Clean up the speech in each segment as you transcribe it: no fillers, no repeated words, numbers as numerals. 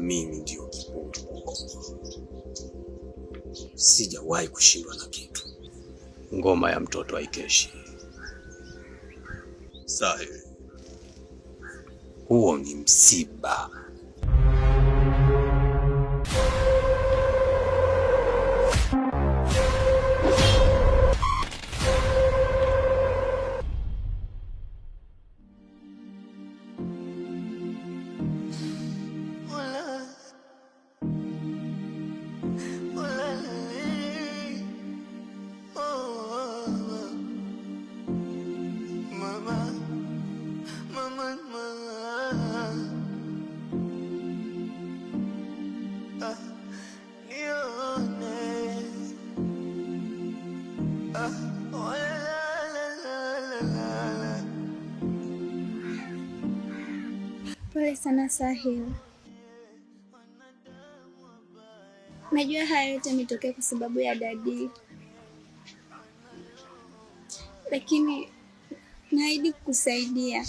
Mimi ndio kiboko, sijawahi kushindwa na kitu. Ngoma ya mtoto haikeshi. Sahi, huo ni msiba. Pole sana Sahil. Najua haya yote yametokea kwa sababu ya daddy, lakini naahidi kukusaidia.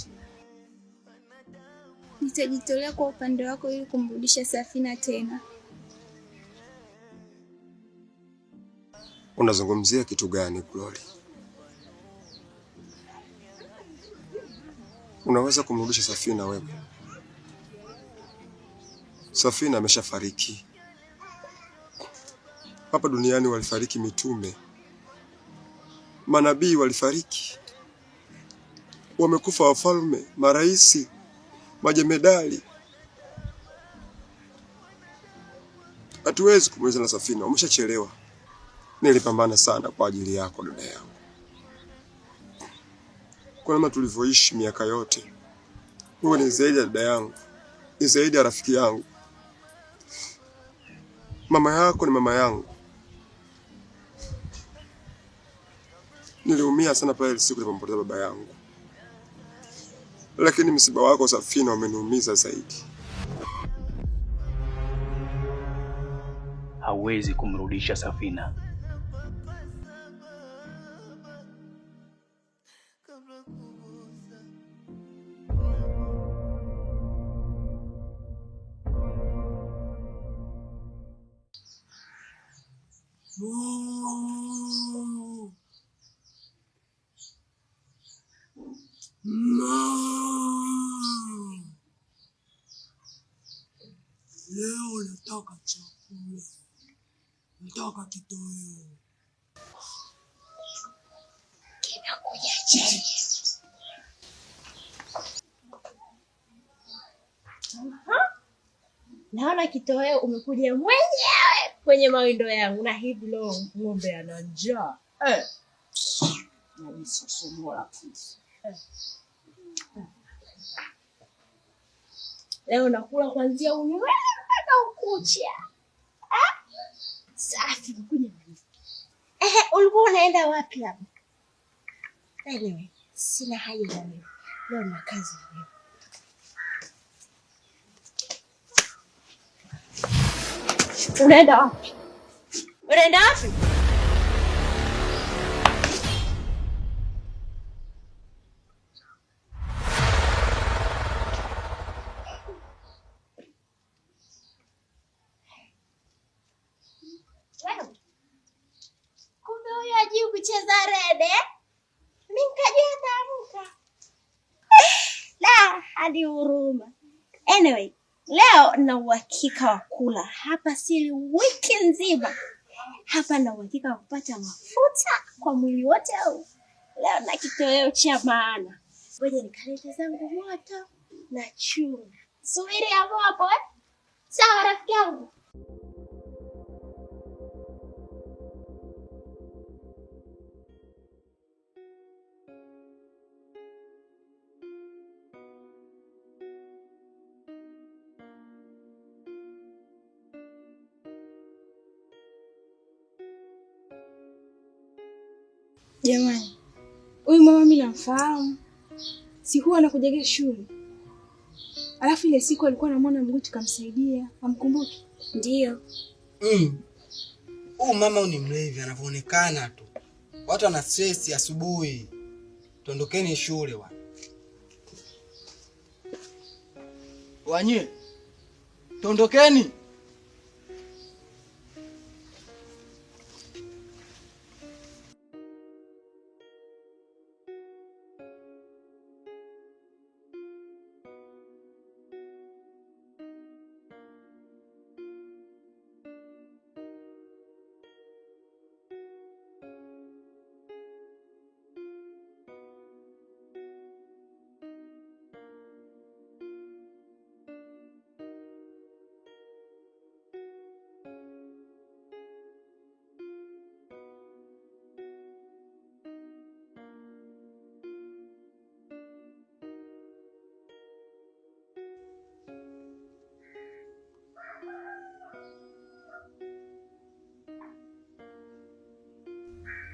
Nitajitolea kwa upande wako ili kumrudisha Safina tena. Unazungumzia kitu gani Glory? Unaweza kumrudisha Safina wewe? Safina ameshafariki. Hapa duniani walifariki mitume, manabii walifariki, wamekufa wafalme, maraisi, majemedali. Hatuwezi kumaliza na Safina, umeshachelewa. Nilipambana sana kwa ajili yako dada yangu, kwa namna tulivyoishi miaka yote. Wewe ni zaidi ya dada yangu, ni zaidi ya rafiki yangu. Mama yako ni mama yangu. Niliumia sana pale siku nilipompoteza baba yangu, lakini msiba wako Safina umeniumiza zaidi. Hauwezi kumrudisha Safina. Leo nataka chakula, nataka kitoweo. Kinakuja chenye. Naona kitoweo umekuja mwenyewe kwenye mawindo yangu, na hivi leo ng'ombe ana njaa eh. Najisusumola eh. Leo nakula kuanzia unywele mpaka ukucha. Ah? Safi, kuja. Ehe, ulikuwa unaenda wapi hapo? Anyway, sina haja na wewe. Leo na kazi na wewe. Unaenda wapi? Unaenda wapi? Wewe. Kumbe huyo hajui kucheza rede. Mimi nikajua ataamka. La, hadi huruma. Anyway, leo na uhakika wa kula hapa, sili wiki nzima hapa, na uhakika wa kupata mafuta kwa mwili wote huu. Leo na kitoweo cha maana. Ngoja nikalete zangu moto na chungu. Subiri hapo hapo eh? Sawa rafiki yangu. Jamani, huyu mama mimi namfahamu, si huwa anakujaga shule? Alafu ile siku alikuwa anamwona mguu tukamsaidia, amkumbuki? Ndio. Huyu mama ni mlevi anavyoonekana tu. Watu wana stress asubuhi. Tuondokeni shule bwana. Wanye. Tondokeni.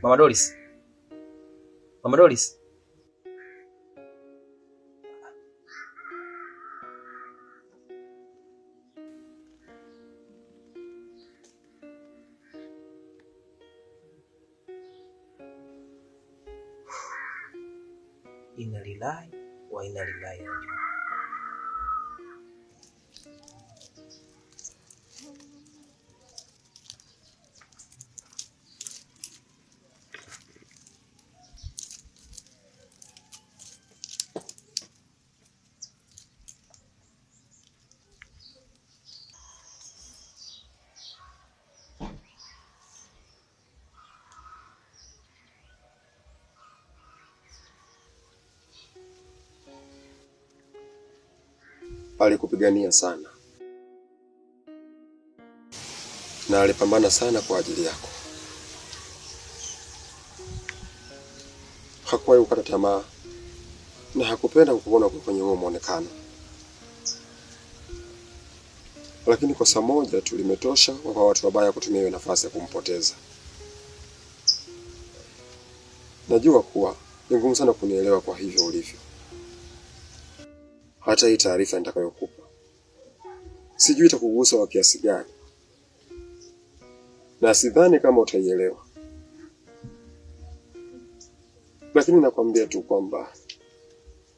Mama Doris. Mama Doris. Inna lillahi wa inna ilaihi rajiun. Alikupigania sana na alipambana sana kwa ajili yako. Hakuwahi kukata tamaa na hakupenda kukuona kwenye huo muonekano, lakini kosa moja tu limetosha kwa watu wabaya kutumia hiyo nafasi ya kumpoteza. Najua kuwa ni ngumu sana kunielewa kwa hivyo ulivyo. Hata hii taarifa nitakayokupa sijui itakugusa kwa kiasi gani, na sidhani kama utaielewa, lakini nakwambia tu kwamba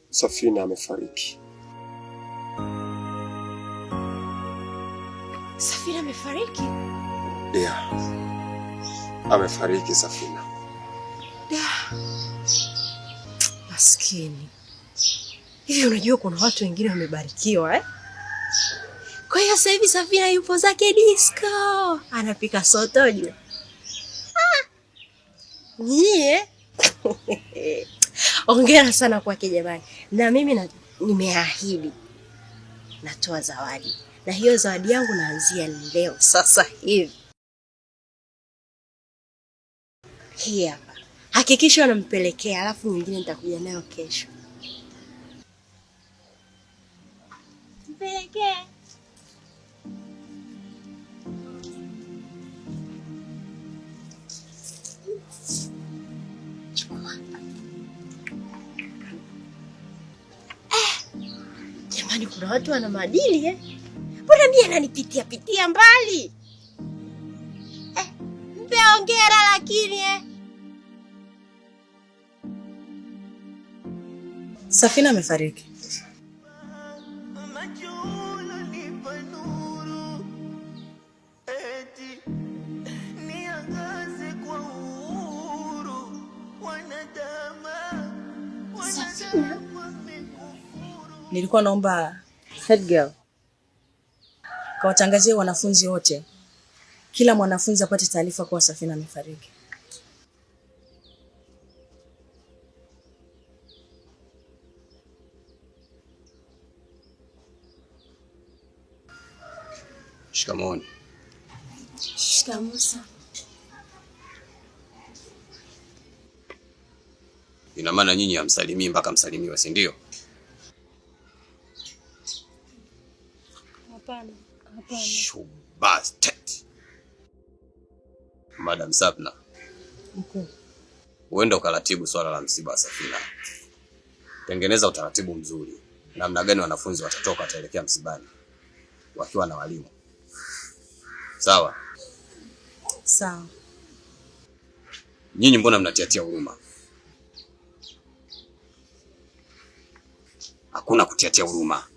Safina amefariki. Safina amefariki? Yeah, amefariki Safina. Da, maskini. Hivi unajua kuna watu wengine wamebarikiwa eh? Kwa hiyo sasa hivi Safina yupo zake disco, anapika sotojo. Ah! Nyie. Hongera sana kwake jamani. Na mimi nimeahidi natoa zawadi. Na hiyo zawadi yangu naanzia leo sasa hivi. Hii hapa. Hakikisha unampelekea, alafu nyingine nitakuja nayo kesho. Mpelekee. Chukua. Jamani, kuna watu wana maadili eh? Mbona mimi ananipitia pitia mbali? Mpe hongera lakini eh. Safina amefariki. Safina? Nilikuwa naomba head girl kawatangazie wanafunzi wote, kila mwanafunzi apate taarifa kuwa Safina amefariki. Shikamoni. Shikamoo sana. Ina maana nyinyi hamsalimii mpaka msalimiwe, si ndio? Hapana, hapana. Bastard. Madam Sapna, Mkuu, uende ukaratibu swala la msiba wa Safina. Tengeneza utaratibu mzuri, namna gani wanafunzi watatoka wataelekea msibani wakiwa na walimu. Sawa? Sawa. Nyinyi mbona mnatiatia huruma? Hakuna kutiatia huruma.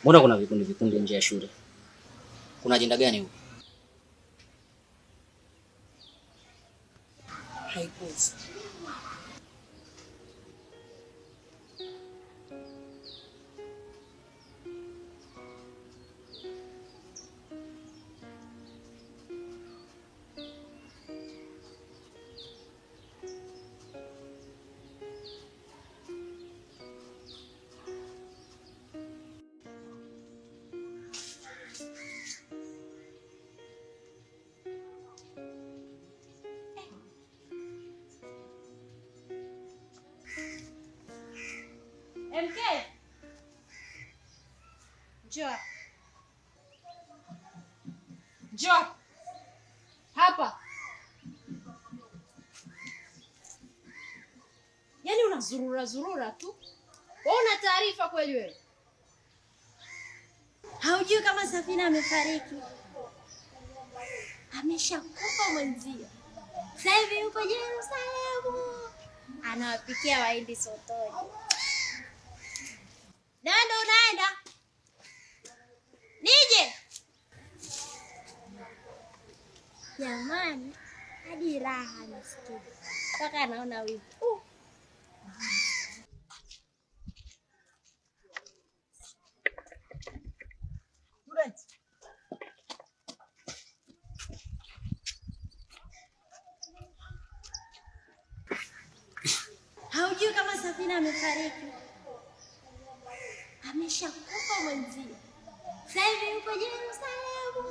Mbona kuna vikundi vikundi nje ya shule? Kuna ajenda gani huko? Haikuhusu. MK. Njoo. Njoo. Hapa. Yaani unazurura zurura tu. Wewe una taarifa kweli wewe? Haujui kama Safina amefariki? Ameshakufa mwenzio. Sasa hivi yupo Yerusalemu. Anawapikia Wahindi sotoji. Nando unaenda? Nije? Jamani, hadi raha nasikia. Mpaka naona wivu. Haujui kama Safina amefariki? Ameshakufa mwenzio. Sasa hivi yupo Yerusalemu.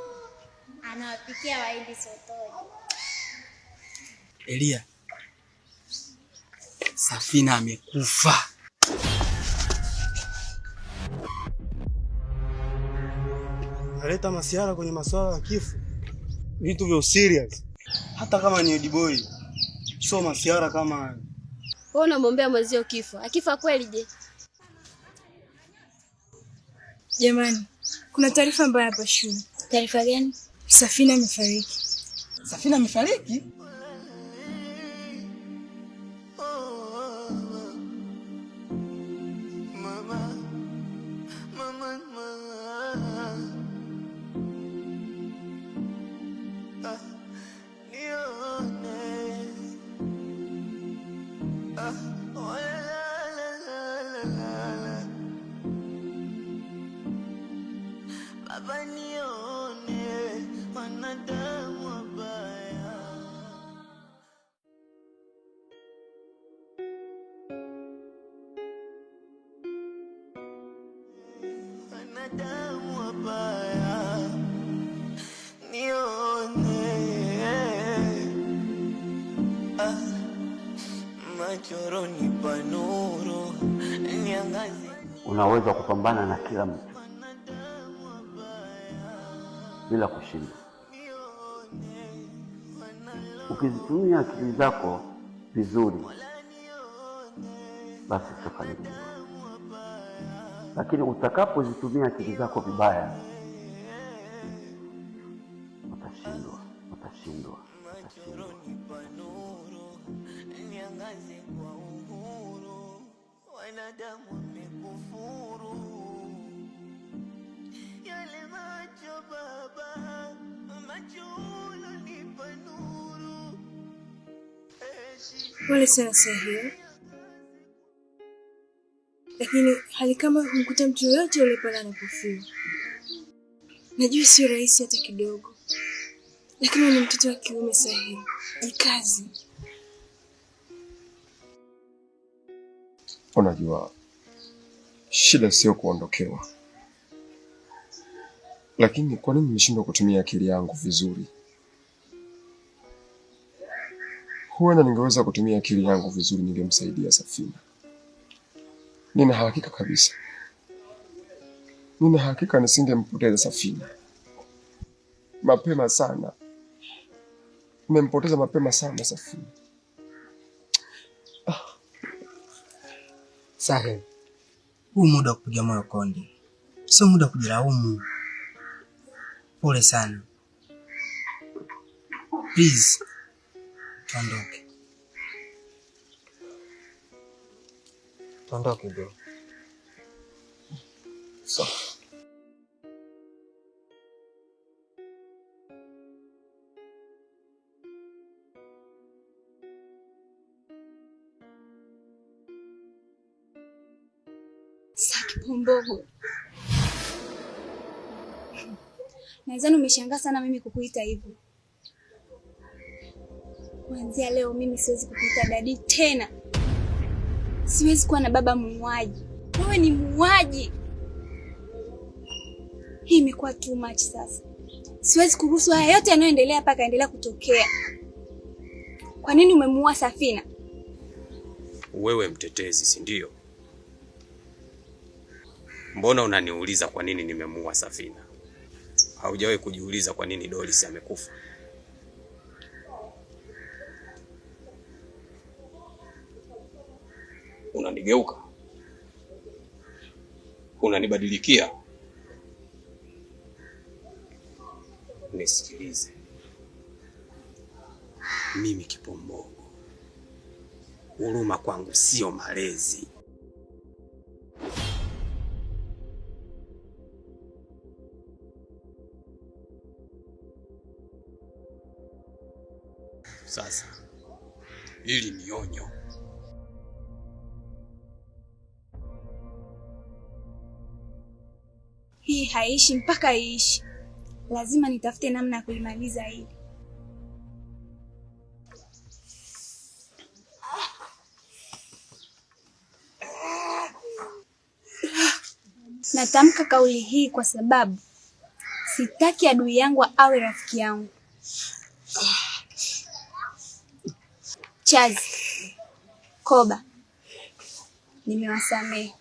Anawapikia Wahindi sotoji. Elia, Safina amekufa. Naleta masiara kwenye masuala ya kifo, vitu vya serious. Hata kama ni boy, sio masiara kama hayo. Wewe unamwombea mwenzio kifo. Akifa kweli je? Jamani, kuna taarifa mbaya hapa shule. Taarifa gani? Safina amefariki. Safina amefariki? Baba nione wanadamu wabaya. Wanadamu wabaya. Nione. Ah, machoroni pa nuru niangaze. Unaweza kupambana na kila mtu bila kushinda. Ukizitumia akili zako vizuri, basi utafanikiwa. Lakini utakapozitumia akili zako vibaya, utashindwa, utashindwa, utashindwa. Niangaze kwa uhuru, wanadamu wamekufuru. Yale macho baba, macho ulonipa nuru. Pole sana Sahil. Lakini hali kama humkuta mtu yoyote yule pale anapofia. Najua sio rahisi hata kidogo. Lakini ni mtoto wa kiume Sahil. Jikaze. Unajua, shida sio kuondokewa. Lakini kwa nini nimeshindwa kutumia akili yangu vizuri? Huenda ningeweza kutumia akili yangu vizuri, ningemsaidia Safina. Nina hakika kabisa. Nina hakika nisingempoteza Safina. Mapema sana. Nimempoteza mapema sana Safina. Sahel, huu muda wa kupiga moyo konde, sio muda wa kujilaumu. Pole sana. Please, tuondoke. Tuondoke bro. Sawa. Sasa Kipombogo, nadhani umeshangaa sana mimi kukuita hivyo. Kuanzia leo mimi siwezi kukuita dadi tena. Siwezi kuwa na baba muuaji. Wewe ni muuaji. Hii imekuwa too much sasa. Siwezi kuruhusu haya yote yanayoendelea hapa kaendelea kutokea. Kwa nini umemuua Safina? Wewe mtetezi, si ndio? Mbona unaniuliza kwa nini nimemuua Safina? Haujawahi kujiuliza kwa nini Doris amekufa? Unanigeuka, unanibadilikia. Nisikilize mimi, Kipombogo, huruma kwangu sio malezi. Sasa hili ni onyo. Hii haishi mpaka iishi. Lazima nitafute namna ya kuimaliza hili. Natamka kauli hii kwa sababu sitaki adui yangu awe rafiki yangu. Chazi, Koba, nimewasamehe.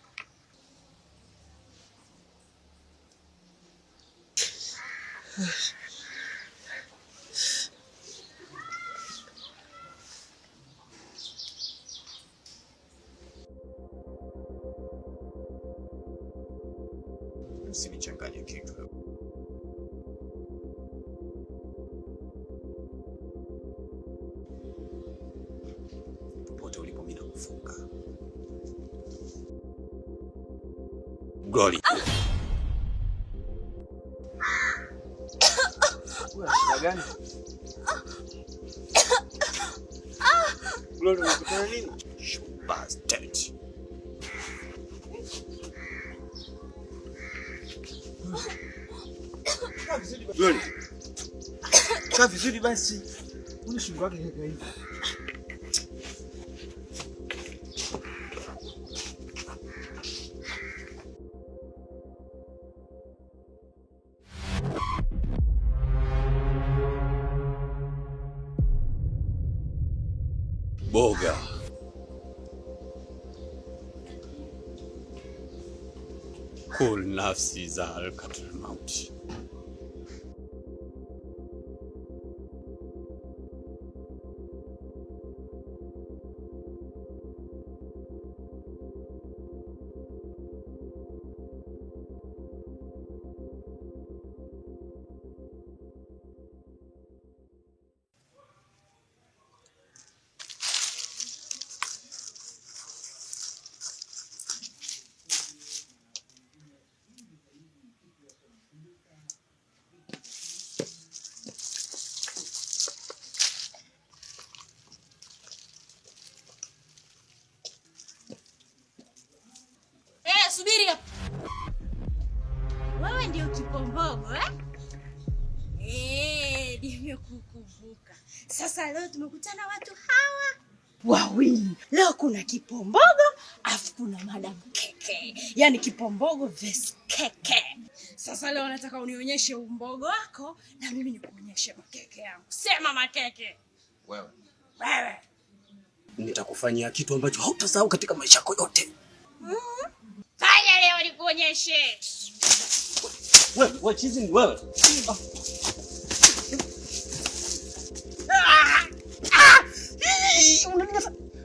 Usinichanganye kichwa. Popote ulipo mimi nakufunga. Glory. Una shida gani? Glory, unakutana nini? Bastard. Glory. Kaa vizuri basi. Una shingo yake kaka hivi. Boga. Kul nafsi za alkatul mauti. Subiri hapo. Wewe ndio Kipombogo eh? Nimekukumbuka. Sasa leo tumekutana watu hawa wawili. Leo kuna Kipombogo afu kuna Madam Keke. Yaani Kipombogo vs Keke. Sasa leo nataka unionyeshe umbogo wako na mimi nikuonyeshe makeke yangu. Sema makeke. Wewe. Wewe. Nitakufanyia kitu ambacho hautasahau katika maisha yako yote. Fanya leo nikuonyeshe. Wewe, chizi ni wewe.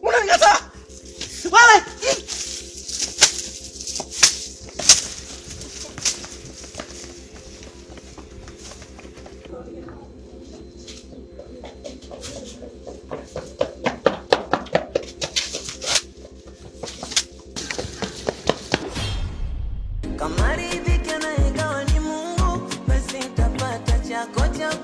Unaningata. Wewe. Kama riziki anaigawa ni Mungu, basi nitapata chako cha